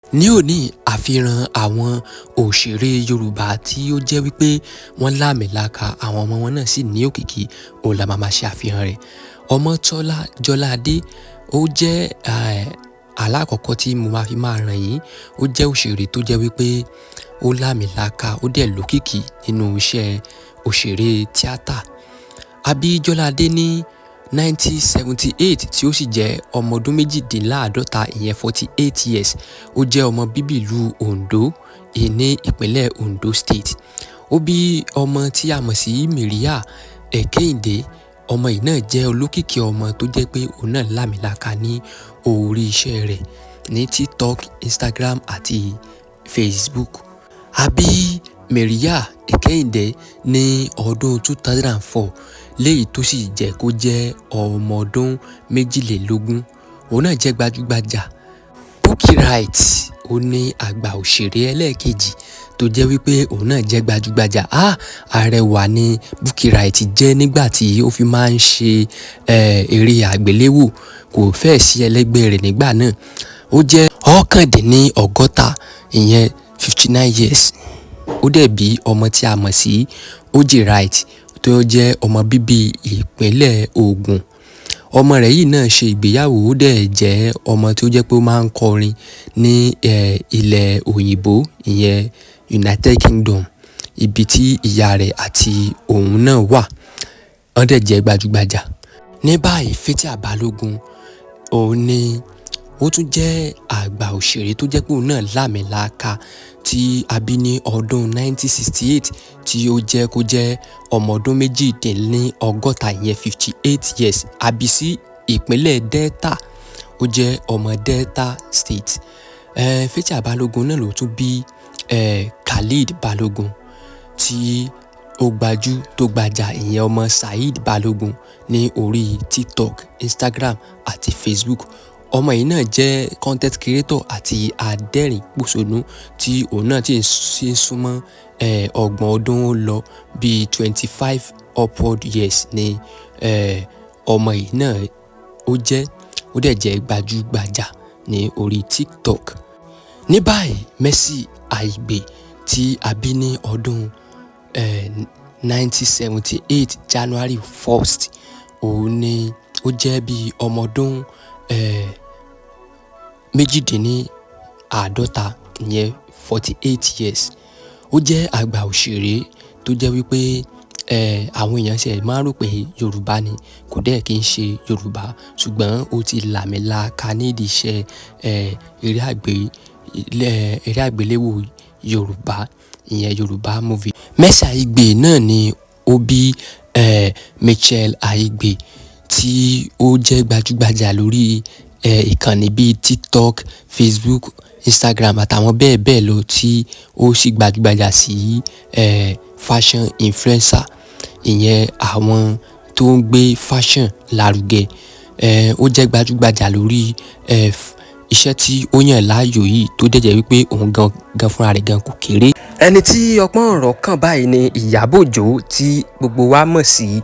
Ní òní, àfihàn àwọn òṣèré Yorùbá tí ó jẹ́ wípé wọ́n láàmìlaaka, àwọn ọmọ wọn náà sì ní òkìkí, òun la máa ṣe àfihàn rẹ̀. Ọmọ́tọ́lá Jọládé, ó jẹ́ alákọ̀ọ́kọ́ tí mo máa fi máa ràn yín. Ó jẹ́ òṣèré tó jẹ́ wípé ó láàmìlaaka, ó dẹ̀ lókìkí nínú iṣẹ́ òṣèré tíátà. A bí Jọládé ní 1978 tí ó sì jẹ́ ọmọ ọdún méjìdínláàádọ́ta, ìyẹn 48 years. Ó jẹ́ ọmọ bíbí ìlú Ondo ní ìpínlẹ̀ Ondo State. Ó bí ọmọ tí a mọ̀ sí Maria Ekehinde. Ọmọ yìí náà jẹ́ olókìkí ọmọ tó jẹ́ pé òun náà láàmìlaaka ní orí iṣẹ́ rẹ̀ ní TikTok, Instagram àti Facebook. A bí Maria Ekehinde ní ọdún 2004, léyìí tó sì jẹ́ kó jẹ́ ọmọ ọdún méjìlélógún. Òun náà jẹ́ gbajúgbajà. Bukky Wright, ó ní àgbà òṣèré ẹlẹ́ẹ̀kejì tó jẹ́ wípé òun náà jẹ́ gbajúgbajà. Ah, arẹwà ni Bukky Wright jẹ́ nígbà tí ó fi máa ń ṣe eré àgbéléwò, kò fẹ́ẹ̀ sí ẹlẹ́gbẹ́ rẹ̀ nígbà náà. Ó jẹ́ ọ̀kàndínní ọgọ́ta, ìyẹn 59 years. Ó dẹ̀ bí ọmọ tí a mọ̀ sí Oji Wright tó jẹ́ ọmọ bíbí ìpínlẹ̀ Ògùn. Ọmọ rẹ̀ yìí náà ṣe ìgbéyàwó, ó dẹ̀ jẹ́ ọmọ tó jẹ́ pé ó máa ń kọrin ní ilẹ̀ òyìnbó, ìyẹn United Kingdom, ibi tí ìyá rẹ̀ àti òun náà wà. Wọ́n dẹ̀ jẹ́ gbajúgbajà. Ní báyìí, Fathia Balogun, òun ni ó tún jẹ́ àgbà òṣèré tó jẹ́ pé òun náà láàmìlaaka, tí a bí ní ọdún 1968, tí ó jẹ́ kó jẹ́ ọmọ ọdún méjìdínlọ́gọ́ta, ìyẹn 58 years. A bí sí ìpínlẹ̀ Delta, ó jẹ́ ọmọ Delta State. Fathia Balogun náà ló tún bí Khalid Balogun tí ó gbajú tó gbajà, ìyẹn ọmọ Saheed Balogun ní orí TikTok, Instagram àti Facebook. Ọmọ yìí náà jẹ́ content creator àti adẹ́rìn-pòṣónú tí òun náà ti ń súnmọ́ 30 ọdún lọ, bíi 25 upward years ni ọmọ yìí náà ó jẹ́. Ó dẹ̀ jẹ́ gbajúgbajà ní orí TikTok. Ní báyìí, Mercy Aigbe tí a bí ní ọdún 1978 January 1st, òun ni ó jẹ́ bí ọmọ ọdún méjìdínláàádọ́ta, ìyẹn 48 years. Ó jẹ́ àgbà òṣèré tó jẹ́ wípé àwọn èèyàn ṣe máa ń rò pé Yorùbá ni, kò dẹ̀ kí ń ṣe Yorùbá, ṣùgbọ́n ó ti làmìlaaka nídìí iṣẹ́ eré àgbéléwò Yorùbá, ìyẹn Yorùbá movie. Mercy Aigbe náà ni ó bí Michael Aigbe tí ó jẹ́ gbajúgbajà lórí ìkànnì bíi TikTok, Facebook, Instagram àtàwọn bẹ́ẹ̀ bẹ́ẹ̀ lọ, tí ó sì gbajúgbajà sí fashion influencer, ìyẹn àwọn tó ń gbé fashion lárugẹ. Ó jẹ́ gbajúgbajà lórí iṣẹ́ tí ó yàn láàyò yìí, tó dẹ̀ jẹ́ wípé òun gan gan fúnra rẹ̀ gan kò kéré. Ẹni tí ọpọ́n ọ̀rọ̀ kàn báyìí ni Ìyábọ̀ Òjó tí gbogbo wa mọ̀ sí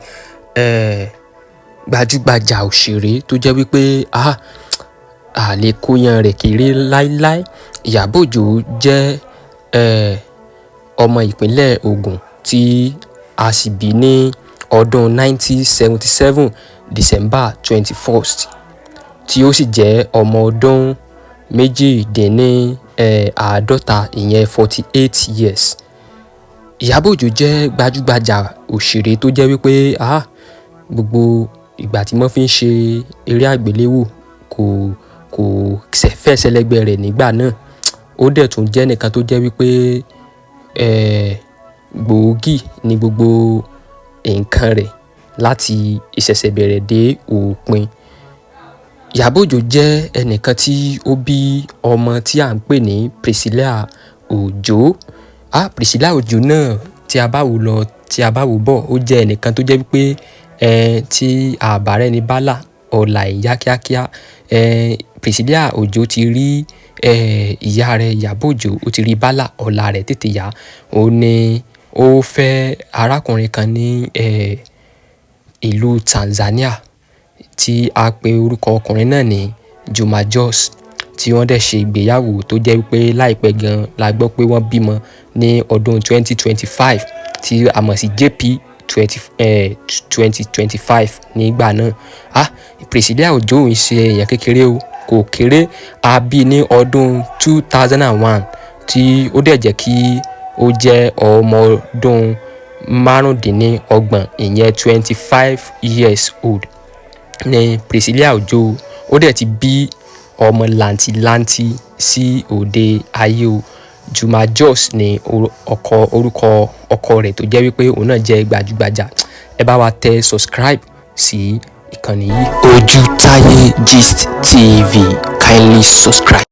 gbajúgbajà òṣèré tó jẹ́ wípé ah, a lè kóyan rẹ̀ kéré láíláí. Ìyábọ̀ Òjó jẹ́ ọmọ ìpínlẹ̀ Ògùn tí a sì bí ní ọdún 1977 December 21st, tí ó sì jẹ́ ọmọ ọdún méjìdínní àádọ́ta, ìyẹn 48 years. Ìyábọ̀ Òjó jẹ́ gbajúgbajà òṣèré tó jẹ́ wípé ah, gbogbo ìgbà tí wọ́n fi ń ṣe eré àgbéléwò, kò fẹ́ sẹlẹ́gbẹ́ rẹ̀ nígbà náà. Ó dẹ̀ tún jẹ́ ẹnìkan tó jẹ́ wípé gbòógì ní gbogbo nǹkan rẹ̀ láti ìṣẹ̀ṣẹ̀ bẹ̀rẹ̀ dé òpin. Ìyábọ̀ Òjó jẹ́ ẹnìkan tí ó bí ọmọ tí à ń pè ní Priscilla Òjó. Ah, Priscilla Òjó náà, tí a bá wò lọ, tí a bá wò bọ̀, ó jẹ́ ẹnìkan tó jẹ́ wípé tí àbárẹ́ni bá là ọ̀la ìyá kíákíá. Priscilla Òjó ti rí ìyá rẹ̀ Ìyábọ̀ Òjó, ó ti rí bálà, ọ̀la rẹ̀ tètè yá. Ó ní ó fẹ́ arákùnrin kan ní ìlú Tanzania tí a pe orúkọ ọkùnrin náà ní Juma Jux. tí wọ́n dẹ̀ ṣe ìgbéyàwó tó jẹ́ wípé láìpẹ́ gan la gbọ́ pé wọ́n bímọ ní ọdún 2025 tí a mọ̀ sí JP 2025 nígbà náà. Ah, Priscilla Òjó ń ṣe èèyàn kékeré o, kò kéré. A bí ní ọdún 2001, tí ó dẹ̀ jẹ́ kí ó jẹ́ ọmọ ọdún 25, ìyẹn 25 years old ní Priscilla Òjó. Ó dẹ̀ ti bí ọmọ làǹtìlanti sí òde ayé o. Juma Jux ní ọkọ, orúkọ ọkọ rẹ̀, tó jẹ́ wípé òun náà jẹ́ gbajúgbajà. Ẹ bá wa tẹ subscribe sí ìkànnì yìí. Ojútáyé Gist TV, kindly subscribe.